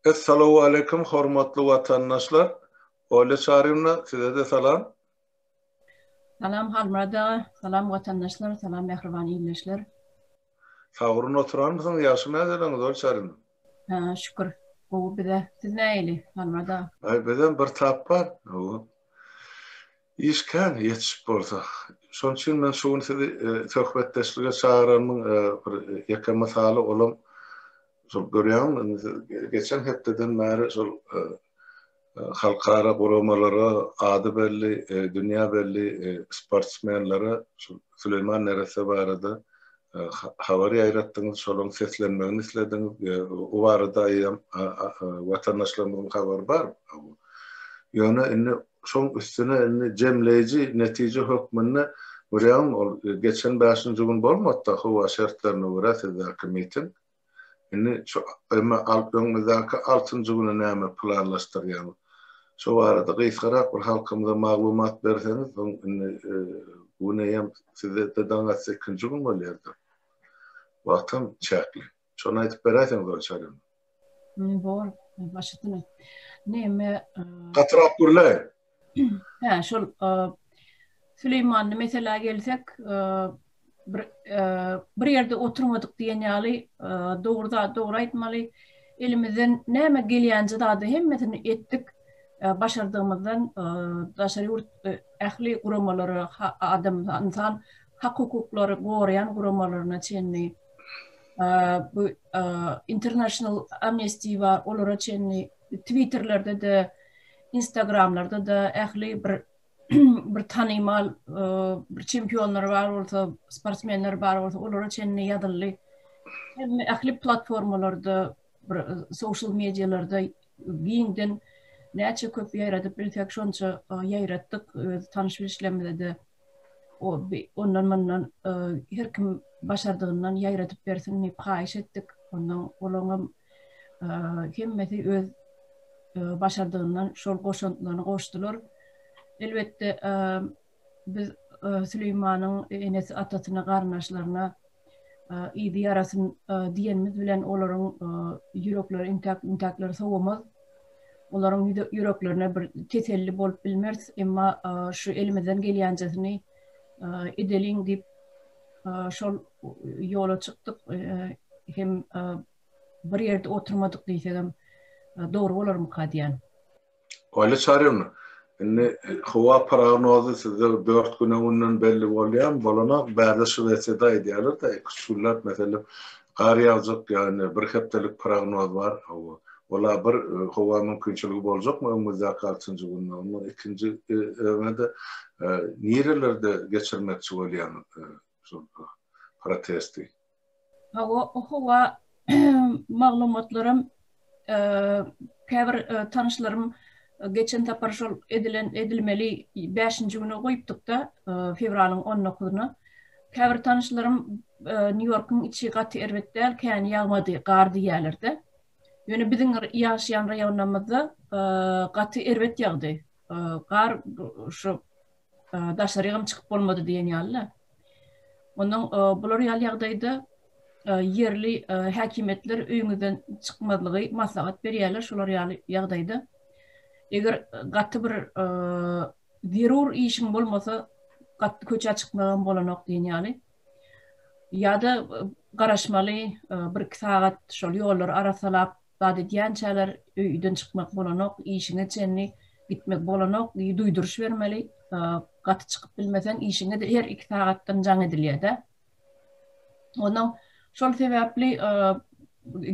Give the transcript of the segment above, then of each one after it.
Essalawwaleýkim hormatly watandaşlar. Olýa Çaryýewna size-de salam. Salam Halmyrat aga, salam watandaşlar, salam mähriban ildeşler. Sagryn oturanmysyňyz, ýagşy nädeleňiz Olýa Çaryýewna? Ha, şükür. Gowy bize. Siz nähili, Halmyrat aga? Aý bizem bir tap bar. Hawa. Iş kän, ýetişip bolsa. Şonuň üçin men şu gün sizi söhbetdeşlige çagyranymyň bir ýeke mysaly olam şol görýäňmi indi siz geçen hepdeden bäri şol halkara guramalara, ady belli, dünýä belli sportsmenlere şol Süleýman neresse barada habar ýaýratdyňyz, şolaryň seslenmegini islediňiz. O barada eýýäm watandaşlarymyzyň habary bar. Ýöne indi şoň üstüne indi jemleýji netije hökmünde görýäňmi, ol geçen bäşinji gün bolmady-da, howa şertlerine görä sizdäki miting. Indi şu emma öňümizdäki altynjy güne näme planlaşdyrýaňyz? Şo barada gysgarak bir halkymyza maglumat berseňiz, soň indi bu gün eýýäm sizde-de daň atsa ikinji gün bolýardyr. Wagtam çäkli. Şony aýdyp beräýseňiz Oýçar indi. Bor, baş üstüne. Neme? Gatyrak gürläý. Hä, şol Süleýmanly meselä gelsek, bir bir ýerde oturmadyk diýen ýaly, dogry zat dogry aýtmaly. Elimizden näme gelýänje zady hemmesini etdik. Başardygymyzdan daşary ýurt ähli guramalara, adam, ynsan hak-hukuklary goraýan guramalaryna çenli bu International Amnesty bar, olara çenli Twitterlerde-de, Instagramlarda-da ähli bir bir tanymal bir çempionlar bar bolsa, sportsmenler bar bolsa, olara çenli ýazyldy. Hemme ähli platformalarda, bir social medialarda giňden näçe köp ýaýradyp bilsek, şonça ýaýratdyk. Öz tanyş-bilişlerimize-de ondan mundan her kim başardygyndan ýaýradyp bersin diýip haýyş etdik. Ondan olaňam hemmesi öz başardygyndan şol goşantlaryny goşdular. Elbetde biz Süleýmanyň enesi atasyna garyndaşlaryna yzy ýarasyn diýenimiz bilen olaryň ýürekleri intäk intäkleri sowamaz. Olaryň ýüreklerine bir teselli bolup bilmeris, emma şu elimizden gelýänjesini edeliň diýip şol ýola çykdyk hem bir ýerde oturmadyk diýsegem dogry bolarmyka diýýän. Aýla Çaryýewna, indi howa prognozy sizde dört gün öňünden belli bolýarmy? Bolanok. Bärde Şwesiýada aýdýarlar-da, iki-üç günläp, meselem, gar ýagjak ýa indi bir hepdelik prognoz bar. Hawa. Ol-a bir howa mümkinçiligi boljakmy öňümizdäki altynjy günde? Ondan ikinji öňe-de nirelerde geçirmekçi bolýaňyz şol protesti? Hawa, howa maglumatlaram käbir tanyşlarym geçen sapar şol edilen edilmeli bäşinji güne goýupdyk-da, fewralyň on dokuzyna. Käbir tanyşlarym Nýu-Ýorkuň içi gaty erbet däl, kän ýagmady gar diýýärler-de. Ýöne biziň ýaşaýan raýonymyzda gaty erbet ýagdy. Gar şu daşarygam çykyp bolmady diýen ýaly-da. Ondan bular ýaly ýagdaýda ýerli häkimiýetler öýüňizden çykmazlygy maslahat berýärler şolar ýaly ýagdaýda. Eger gaty bir zerur işiň bolmasa, gaty köçä çykmagam bolanok diýen ýaly. Ýa-da garaşmaly bir-iki sagat şol ýollary arassalap zat edýänçäler öýden çykmak bolanok, işiňe çenli gitmek bolanok, duýduryş bermeli. Gaty çykyp bilmeseň işiňe-de her iki sagatdan jaň edilýär-de. Ondan şol sebäpli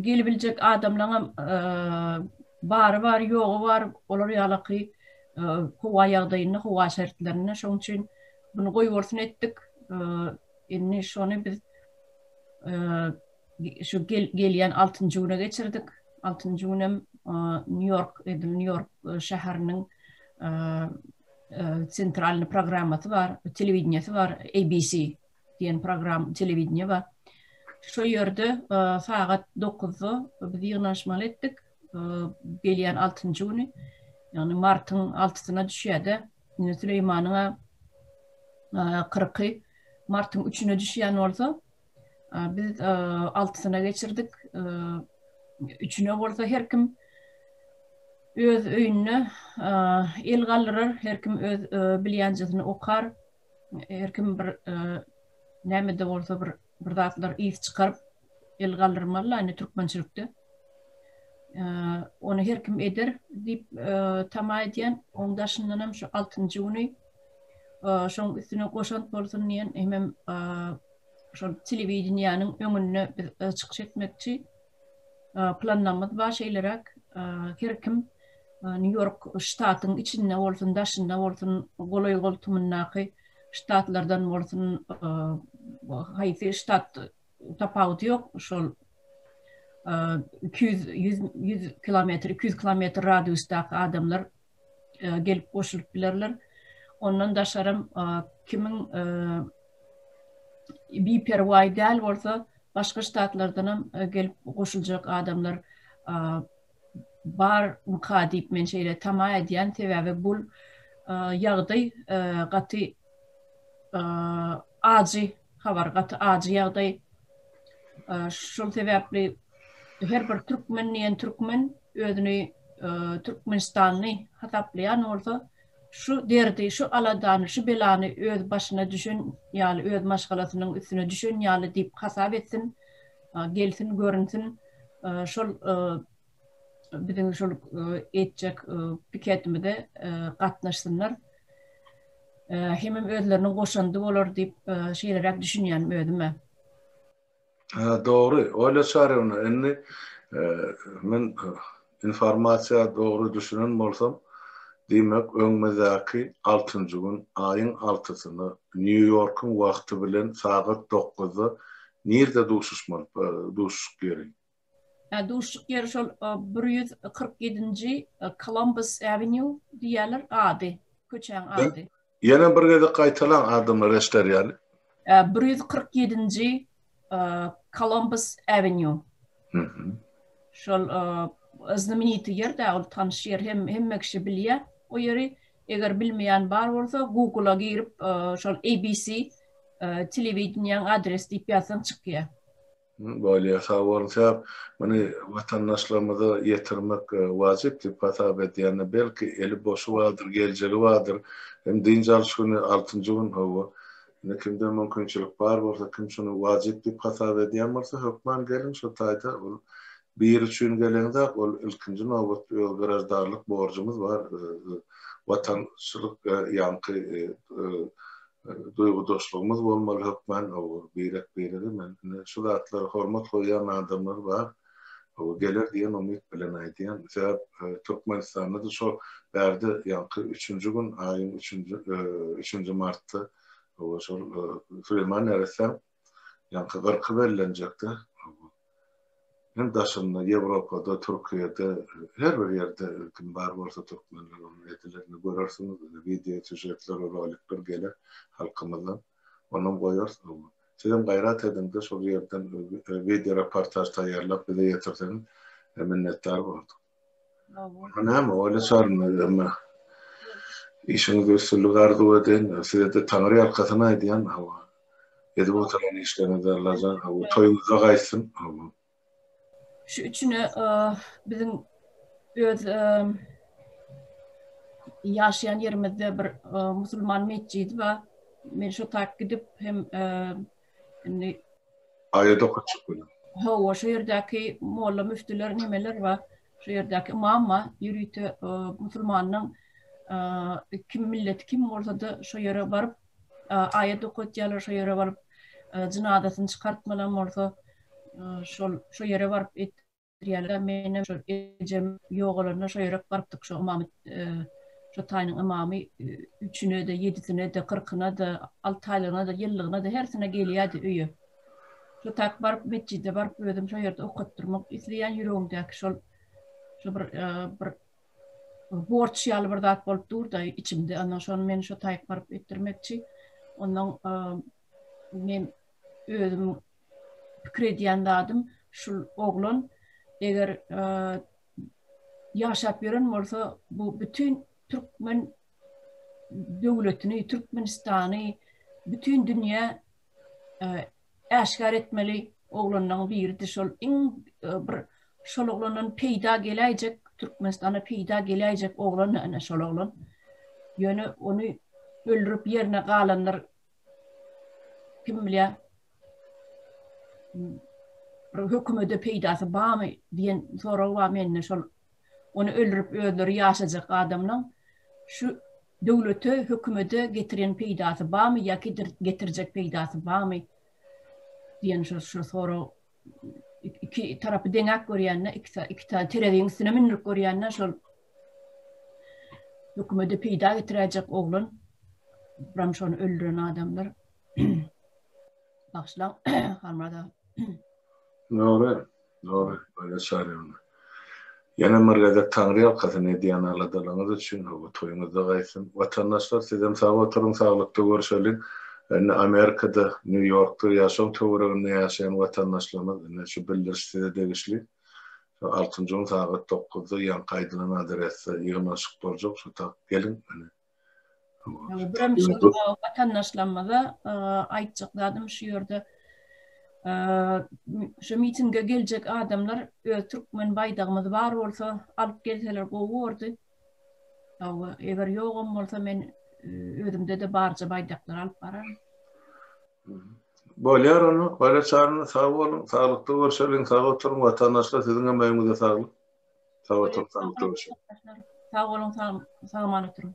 gelibiljek adamlaňam bary bar, ýogy bar, olar ýalaky howa ýagdaýynda, howa şertlerinde. Şonuň üçin muny goýbolsun etdik. Indi şony biz şu gelýän altynjy güne geçirdik. Altynjy günem Nýu-Ýork, edil Nýu-Ýork şäheriniň sentralny programmasy bar, telewideniýesi bar, ABC diýen program, telewideniýe bar. Şo ýerde sagat 9-da biz ýygnanyşmaly etdik. Gelýän altynjy güni, ýagny martyň altysyna düşýär-de. Indi Süleýmanyň 40-y martyň üçüne düşýän bolsa, Biz altysyna geçirdik. Üçüne bolsa her kim. Öz öýünde el galdyrar, her kim öz bilýänjesini okar, her kim bir näme-de bolsa bir bir zatlar yz çykaryp el galdyrmaly indi türkmençilikde. Ony her kim eder diýip tama edýän. Oň daşyndan hem şu altynjy güni şoň üstüne goşant bolsun diýen hemem şol telewideniýäniň öňünde biz çykyş etmekçi. Planlarymyz bar şeýleräk. Her kim Nýu-Ýork ştatyň içinde bolsun, daşynda bolsun, golaý-goltumyndaky ştatlardan bolsun, haýsy ştat tapawudy ýok, şol 200 100 100 kilometr, 200 kilometr radiusdaky adamlar gelip goşulyp bilerler. Ondan daşaram kimiň biperwaý däl bolsa, başga ştatlardanam gelip goşuljak adamlar barmyka diýip men şeýle tama edýän, sebäbi bul ýagdaý gaty ajy habar, gaty ajy ýagdaý. Şol sebäpli her bir türkmen diýen türkmen özüni türkmenistanly hasaplaýan bolsa, şu derdi, şu aladany, şu belany öz başyna düşen ýaly, öz maşgalasynyň üstüne düşen ýaly diýip hasap etsin, gelsin, görünsin. Şol biziň şol etjek piketimize gatnaşsynlar. Hemem özleriniň goşandy bolar diýip şeýleräk düşünýän özüm-ä. Dogry, Olýa Çaryewna, indi men informasiýa dogry düşünen bolsam, diýmek, öňümizdäki altynjy gün, aýyň altysyna, Nýu-Ýorkuň wagty bilen sagat dokuzda nirde duşuşmaly, duşuşyk ýeri? Duşuşyk ýeri şol 147-nji Columbus Avenue diýýärler, ady, köçäň ady. Ýene bir gezek gaýtalaň adamlar eşder ýaly. 147-nji Columbus Avenue. Şol znamenitiý ýer-dä ol tanyş ýer hem hemme kişi bilýär o ýeri. Eger bilmeýän bar bolsa Google-a girip şol ABC telewideniýäň adresi diýip ýazsaň çykýar. Bolýa sag boluň sebäp muny watandaşlarymyza ýetirmek wajyp diýip hasap edýän belki eli boşy bardyr geljegi bardyr hem dynç alyş güni altynjy gün hawa indi kimde mümkinçilik bar bolsa kim şuny wajyp diýip hasap edýän bolsa hökman geliň şo taýda ol biri üçin geleňzak ol ilkinji nobatda öz graždanlyk borjumyz bar watançylyk ýaňky Duýgudaşlygymyz bolmaly hökman hawa birek birege men ine şu zatlara hormat goýýan adamlar bar hawa geler diýen umyt bilen aýdýan sebäp Türkmenistanda-da şo bärde ýaňky üçünji gün aýyň üçünji üçünji martda hawa şol Süleýman neressäň Ýaňky gyrky bellenjekde. Hem daşynda, Ýewropada, Türkiýede, her bir ýerde kim bar bolsa türkmenler onuň edilenini görersiňiz. Wideo sýužetler, rolikler geler halkymyzdan. Onam goýarys. Sizem gaýrat ediňde şol ýerden wideo reportaž taýýarlap bize ýetirseňiz minnetdar bolardyk. Onda näme, oýla çarynda emma işiňizde üstünlik arzuw edeýin. Size-de Taňry ýalkasyn aýdýan, hawa. Edip oturan işleriňizde Allajan, hawa, toýuňyzda gaýtsyn, hawa. Şu üçüne biziň öz ýaşaýan ýerimizde bir musulman metjidi bar. Men şo tak gidip hem indi Aýat okatjak bolýar. Hawa, şo ýerdäki molla müftüler nemeler bar. Şo ýerdäki ymam bar. Ýörite musulmanyň kim milleti kim bolsa-da şo ýere baryp aýat okatýarlar, şo ýere baryp jynazasyny çykartmalam bolsa şol şo ýere baryp etdirýärler. Menem şol ejem ýogalanda şo ýere barypdyk, şo ymamy şo taýynyň ymamy üçüne-de, ýedisine-de, kyrkyna-da, alty aýlygyna-da, ýyllygyna-da hersine gelýärdi öýe. Şo tak baryp metjide baryp özüm şo ýerde okatdyrmak isleýän ýüregimdäki şol şo bir bir borç ýaly bir zat bolup dur-da içimde. Ondan şony men şo taýyk baryp etdirmekçi. Ondan men özüm pikir edýän zadym şul oglan eger ýaşap ýören bolsa bu bütin türkmen döwletini, Türkmenistany bütin dünýä äşgär etmeli oglanlaryň biridi şol iň bir şol oglandan peýda geläýjek. Türkmenistana peýda geläýjek oglan ene şol oglan. Ýöne ony öldürip ýerine galanlar kim bilýär bir hökümete peýdasy barmy diýen sorag bar mende şol ony öldürip özleri ýaşajak adamlaň şu döwlete hökümete getiren peýdasy barmy ýa getirjek peýdasy barmy diýen şu şu sorag iki tarapy deňäp görýände iki iki tane tereziň üstüne mündirip görýände şol hökümete peýda getiräýjek oglan biram şony öldüren adamlar Bagyşlaň, Halmyrat aga. Dogry, dogry, öyle çaryň. Ýene bir gezek Taňry ýalkasyn edýän aladalaryňyz üçin, hawa, toýuňyzda gaýtsyn. Watandaşlar, sizem sag oturyň, saglykda görşeliň. Indi Amerikada, Nýu-Ýorkda ýa şoň töwereginde ýaşaýan watandaşlarymyz, ine şu bildiriş size degişli. Şu altynjy gün sagat dokuzda ýaňky aýdylan adresde ýygnanyşyk boljak, şu tak geliň, ine. Birem şu watandaşlarymyza aýtjak zadym şu ýerde şu mitinge geljek adamlar öz türkmen baýdagymyz bar bolsa alyp gelseler gowy bordy. Hawa, eger ýogam bolsa men özümde-de barja baýdaklary alyp bararyn. Bolýar onda, Gaýra çaryna sag boluň, saglykda görşeliň, sag oturyň watandaşlar siziňem öýüňize saglyk. Sag oturyň, saglykda görşeliň. Sag boluň, sag aman oturyň.